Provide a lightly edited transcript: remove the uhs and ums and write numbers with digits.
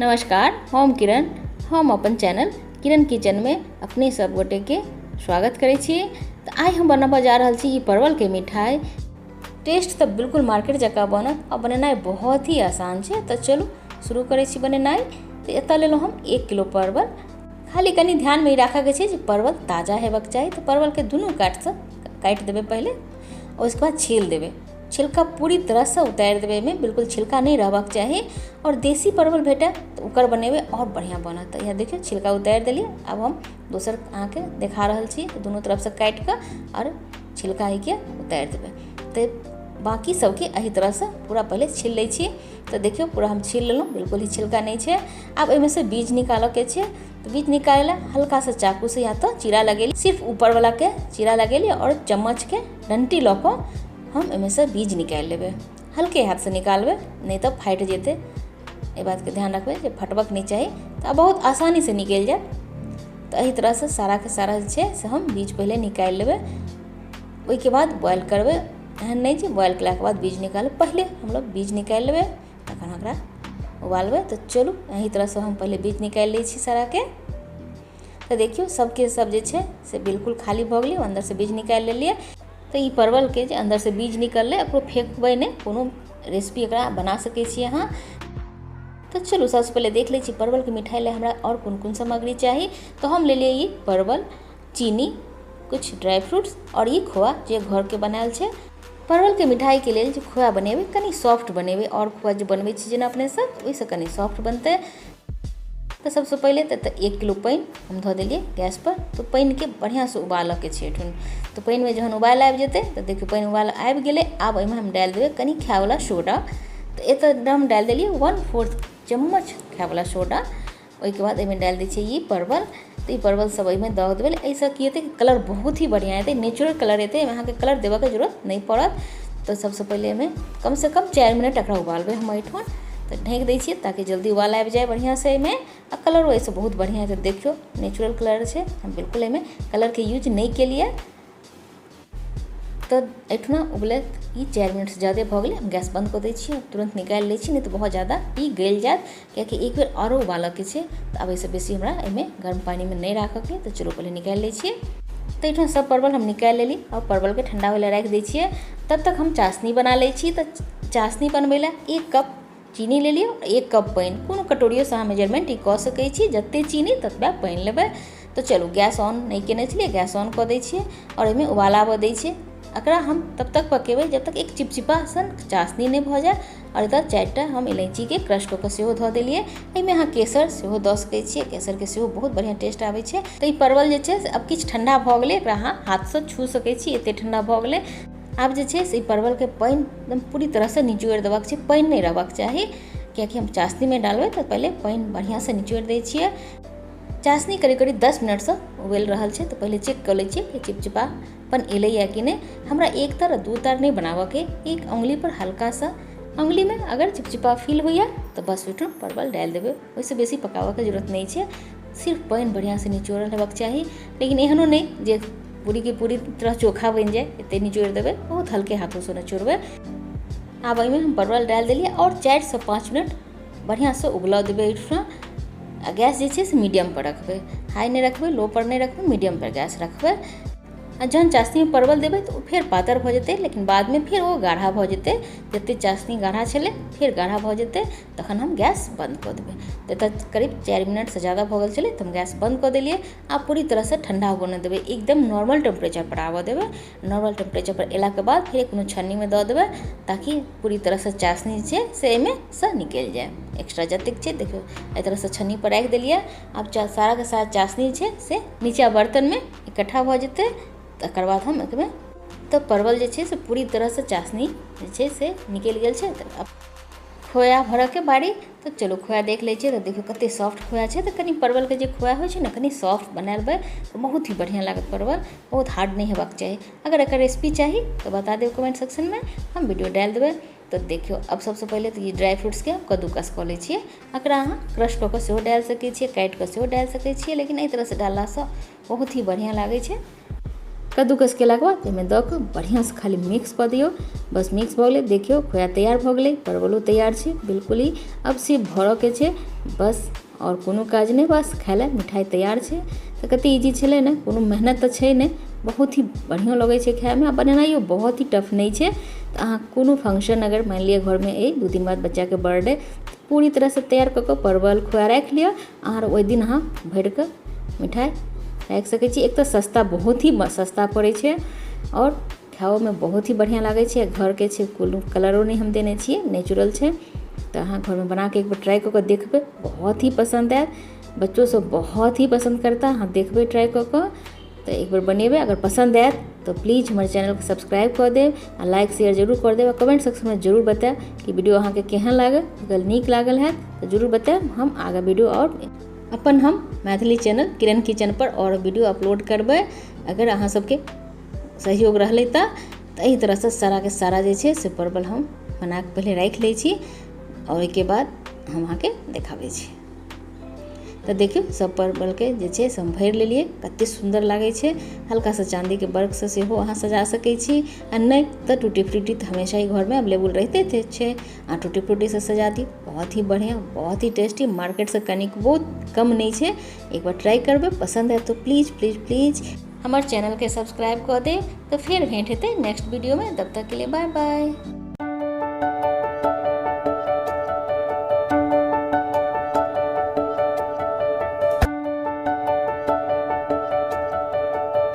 नमस्कार, हम किरण। हम अपन चैनल किरण किचनमे अपने सब गोटेके स्वागत करै छी। तऽ आइ हम बनाबऽ जा रहल छी ई परवलके मिठाइ। टेस्ट तऽ बिल्कुल मार्केट जकाँ बनत आ बनेनाइ बहुत ही आसान छै। तऽ चलू शुरू करै छी बनेनाइ। तऽ एतऽ लेलहुँ हम 1 किलो परवल। खाली कनि ध्यानमे ई राखऽके छै जे परवल ताजा हेबाक चाही। तऽ परवलके दुनू काटसँ काटि देबै पहिले, उसके बाद छील देबै। छिलका पूरी तरहसँ उतारि देबै, एहिमे बिल्कुल छिलका नहि रहबाक चाही। आओर देसी परवल भेटै तऽ ओकर बनेबै आओर बढ़िआँ बनत। तऽ इएह देखियौ, छिलका उतारि देलियै। आब हम दोसर अहाँके देखा रहल छी। दुनू तरफसँ काटि कऽ आओर छिलका एहिके उतारि देबै। तऽ बाँकी सबके एहि तरहसँ पूरा पहिले छील लै छी। तऽ देखियौ, पूरा हम छील लेलहुँ, बिल्कुल ही छिलका नहि छै। आब एहिमे बीज निकालऽके छै। तऽ बीज निकालै लए हल्का सा चाकूसँ या तऽ चीरा लगेली, सिर्फ ऊपरवलाके चीरा लगेली आओर चम्मचके डंटी लऽ कऽ हम एहिमेसँ बीज निकालि लेबै। हल्के हाथसँ निकालबै, नहि तऽ फाटि जेतै। एहि बातके ध्यान रखबै जे फटबक नहि चाही। तऽ बहुत आसानीसँ निकलि जायत। तऽ एहि तरहसँ साराके सारा जे छै से हम बीज पहिले निकालि लेबै, ओहिके बाद बॉयल करबै। एहन नहि जे बॉयल केलाके बाद बीज निकालबै, पहिले हमलोग बीज निकालि लेबै तखन ओकरा उबालबै। तऽ चलू एहि तरहसँ हम पहिले बीज निकालि लै छी साराके। तऽ देखियौ, सबके सब जे छै से बिल्कुल खाली भऽ गेलै, अन्दरसँ बीज निकालि लेलियै। तऽ ई परवलके जे अन्दरसँ बीज निकललै ओकरो फेकबै नहि, कोनो रेसिपी एकरा बना सकै छी अहाँ। तऽ चलू सबसँ पहिले देख लै छी परवलके मिठाइ लए हमरा आओर कोन कोन सामग्री चाही। तऽ हम लेलियै ई परवल, चीनी, कुछ ड्राई फ्रूट्स आओर ई खोआ जे घरके बनायल छै। परवलके मिठाइके लेल जे खोआ बनेबै कनि सॉफ्ट बनेबै, आओर खोआ जे बनबै छी जेना अपने सब ओहिसँ कनि सॉफ्ट बनतै। तऽ सबसँ पहिले तऽ 1 किलो पानि हम धऽ देलियै गैसपर। तऽ पानिके बढ़िआँसँ उबालऽके छै एहिठुन। तऽ पानिमे जहन उबाल आबि जेतै तऽ देखियौ पानि उबाल आबि गेलै। आब एहिमे हम डालि देबै कनि खायवला सोडा। तऽ एतऽ हम डालि देलियै 1/4 चम्मच खायवला सोडा। ओहिके बाद एहिमे डालि दै छियै ई परवल। तऽ ई परवल सब एहिमे दऽ देबै। एहिसँ की हेतै, कलर बहुत ही बढ़िआँ एतै, नेचुरल कलर एतै, एहिमे अहाँके कलर देबऽके जरूरत नहि पड़त। तऽ सबसँ पहिले एहिमे कमसँ कम 4 मिनट एकरा उबालबै हम एहिठुन। तऽ ढकि दै छियै ताकि जल्दी उबाल आबि जाय बढ़िआँसँ एहिमे, आ कलरो एहिसँ बहुत बढ़िआँ हेतै। देखियौ नेचुरल कलर छै, हम बिल्कुल एहिमे कलरके यूज नहि केलियै। तऽ एहिठुना उबलैत ई 4 मिनटसँ ज्यादे भऽ गेलै। हम गैस बन्द कऽ दै छियै, तुरन्त निकालि लै छी, नहि तऽ बहुत ज्यादा ई गलि जायत, कियाकि एक बेर आरो उबालऽके छै। तऽ आब एहिसँ बेसी हमरा एहिमे गर्म पानिमे नहि राखऽके। तऽ चलू पहिले निकालि लै छियै। तऽ एहिठाम सब परवल हम निकालि लेली आओर परवलके ठण्डा होइ लए राखि दै छियै। तब तक हम चाशनी बना लै छी। तऽ चाशनी बनबै लए 1 कप चीनी लेलियै आओर 1 कप पानि। कोनो कटोरियोसँ अहाँ मेजरमेंट ई कऽ सकै छी, जतेक चीनी ततबा पानि लेबै। तऽ चलू गैस ऑन नहि केने छलियै, गैस ऑन कऽ दै छियै आओर एहिमे उबाल आबऽ दै छियै। एकरा हम तब तक पकेबै जब तक एक चिपचिपा सन चाशनी नहि भऽ जाय। आओर एतऽ 4टा हम इलायचीके क्रश कऽ कऽ सेहो धऽ देलियै। एहिमे अहाँ केसर सेहो दऽ सकै छियै, केसरके सेहो बहुत बढ़िआँ टेस्ट आबै छै। तऽ ई परवल जे छै से आब किछु ठण्डा भऽ गेलै, एकरा अहाँ हाथसँ छू सकै छी, एतेक ठण्डा भऽ गेलै। आब जे छै से ई परवलके पानि एकदम पूरी तरहसँ निचोड़ि देबाक छै, पानि नहि रहबाक चाही, कियाकि हम चाशनीमे डालबै। तऽ पहिले पानि बढ़िआँसँ निचोड़ि दै छियै। चाशनी करीब करीब 10 मिनटसँ उबलि रहल छै। तऽ पहिले चेक कऽ लै छियै कि चिपचिपापन एलैए कि नहि। हमरा 1 तार 2 तार नहि बनाबऽके, एक उंगलीपर हल्का सा उंगलीमे अगर चिपचिपा फील होइए तऽ बस ओहिठाम परवल डालि देबै, ओहिसँ बेसी पकाबऽके जरूरत नहि छै। सिर्फ पानि बढ़िआँसँ निचोड़ल हेबाक चाही, लेकिन एहनो नहि जे पूरीके पूरी तरह चोखा बनि जाय, एतेक निचोड़ि देबै, बहुत हल्के हाथोसँ निचोड़बै। आब एहिमे हम परवल डालि देलियै आओर 4 से 5 मिनट बढ़िआँसँ उबलऽ देबै एहिठाम। आ गैस जे छै से मीडियमपर रखबै, हाई नहि रखबै, लोपर नहि रखबै, मीडियमपर गैस रखबै। आ जहन चाशनीमे परवल देबै तऽ ओ फेर पातर भऽ जेतै, लेकिन बादमे फेर ओ गाढ़ा भऽ जेतै। जतेक चाशनी गाढ़ा छलै फेर गाढ़ा भऽ जेतै, तखन हम गैस बन्द कऽ देबै। तऽ एतऽ करीब 4 मिनटसँ ज्यादा भऽ गेल छलै तऽ हम गैस बन्द कऽ देलियै। आब पूरी तरहसँ ठण्डा होबऽ देबै, एकदम नॉर्मल टेम्परेचरपर आबऽ देबै। नॉर्मल टेम्परेचरपर एलाके बाद फेर कोनो छन्नीमे दऽ देबै ताकि पूरी तरहसँ चाशनी जे छै से एहिमे सँ निकलि जाय, एक्स्ट्रा जतेक छै। देखियौ एहि तरहसँ छन्नीपर राखि देलियै। आब साराके सारा चाशनी जे छै से नीचा बर्तनमे इकट्ठा भऽ जेतै। तकर बाद हम एकमे तऽ परवल जे छै से पूरी तरहसँ चाशनी जे छै से निकलि गेल छै। तऽ आब खोआ भरऽके बारी। तऽ चलू खोआ देख लै छियै। तऽ देखियौ कतेक सॉफ्ट खोआ छै। तऽ कनि परवलके जे खोआ होइ छै ने, कनि सॉफ्ट बनाएबै तऽ बहुत ही बढ़िआँ लागत। परवल बहुत हार्ड नहि हेबाक चाही। अगर एकर रेसिपी चाही तऽ बता देब कमेंट सेक्शनमे, हम वीडियो डालि देबै। तऽ देखियौ अब सबसँ पहिले तऽ ई ड्राई फ्रूट्सके हम कद्दूकस कऽ लै छियै। एकरा अहाँ क्रश कऽ कऽ सेहो डालि सकै छियै, काटि कऽ सेहो डालि सकै छियै, लेकिन एहि तरहसँ डाललासँ बहुत ही बढ़िआँ लागै छै। कद्दूकस केलाके बाद एहिमे दऽ कऽ बढ़िआँसँ खाली मिक्स कऽ दियौ। बस मिक्स भऽ गेलै। देखियौ खोआ तैयार भऽ गेलै, परवलो तैयार छै बिल्कुल ही। आब सिर्फ भरऽके छै बस, आओर कोनो काज नहि, बस खाय लए मिठाइ तैयार छै। तऽ कते इजी छलै ने, कोनो मेहनत तऽ छै नहि, बहुत ही बढ़िआँ लगै छै खायमे आ बनेनाइयो बहुत ही टफ नहि छै। तऽ अहाँ कोनो फंक्शन अगर मानि लिअ घरमे अइ, 2 दिन बाद बच्चाके बर्थडे, पूरी तरहसँ तैयार कऽ कऽ परवल खोआ राखि लिअ, अहाँ ओहि दिन अहाँ भरिकऽ मिठाइ राखि सकै छी। एक तऽ सस्ता, बहुत ही सस्ता पड़ै छै आओर खाओमे बहुत ही बढ़िआँ लागै छै। घरके छै, कोनो कलरो नहि हम देने छियै, नेचुरल छै। तऽ अहाँ घरमे बनाकऽ एक बेर ट्राइ कऽ कऽ देखबै, बहुत ही पसन्द आयत, बच्चो सब बहुत ही पसन्द करता। अहाँ देखबै ट्राइ कऽ कऽ, तऽ एक बेर बनेबै, अगर पसन्द आयत तऽ प्लीज हमर चैनलके सब्सक्राइब कऽ देब आ लाइक शेयर जरूर कर देब आ कमेंट सेक्शनमे जरूर बतायब कि वीडियो अहाँके केहन लागल। अगर नीक लागल हैत तऽ जरूर बतायब, हम आगाँ वीडियो आओर अपन हम मैथिली चैनल किरण किचन पर आओर वीडियो अपलोड करबै, अगर अहाँ सबके सहयोग रहलै तऽ। एहि तरहसँ साराके सारा जे छै से परवल हम बनाकऽ पहिले राखि लै छी आओर ओहिके बाद हम अहाँके देखाबै छी। तऽ देखियौ सब परवलके जे छै से हम भरि लेलियै, कते सुन्दर लागै छै। हल्का सा चाँदीके बर्फसँ सेहो अहाँ सजा सकै छी आ नहि तऽ टूटी फ्रूटी तऽ हमेशा ही घरमे अवेलेबल रहिते छै, अहाँ टूटी फ्रूटीसँ सजा दियौ। बहुत ही बढ़िआँ, बहुत ही टेस्टी, मार्केटसँ कनिकबो कम नहि छै। एक बार ट्राइ करबै, पसन्द आयत तऽ प्लीज प्लीज प्लीज हमर चैनलके सब्सक्राइब कऽ देब। तऽ फेर भेंट हेतै नेक्स्ट वीडियोमे, तब तकके लिए बाय बाय।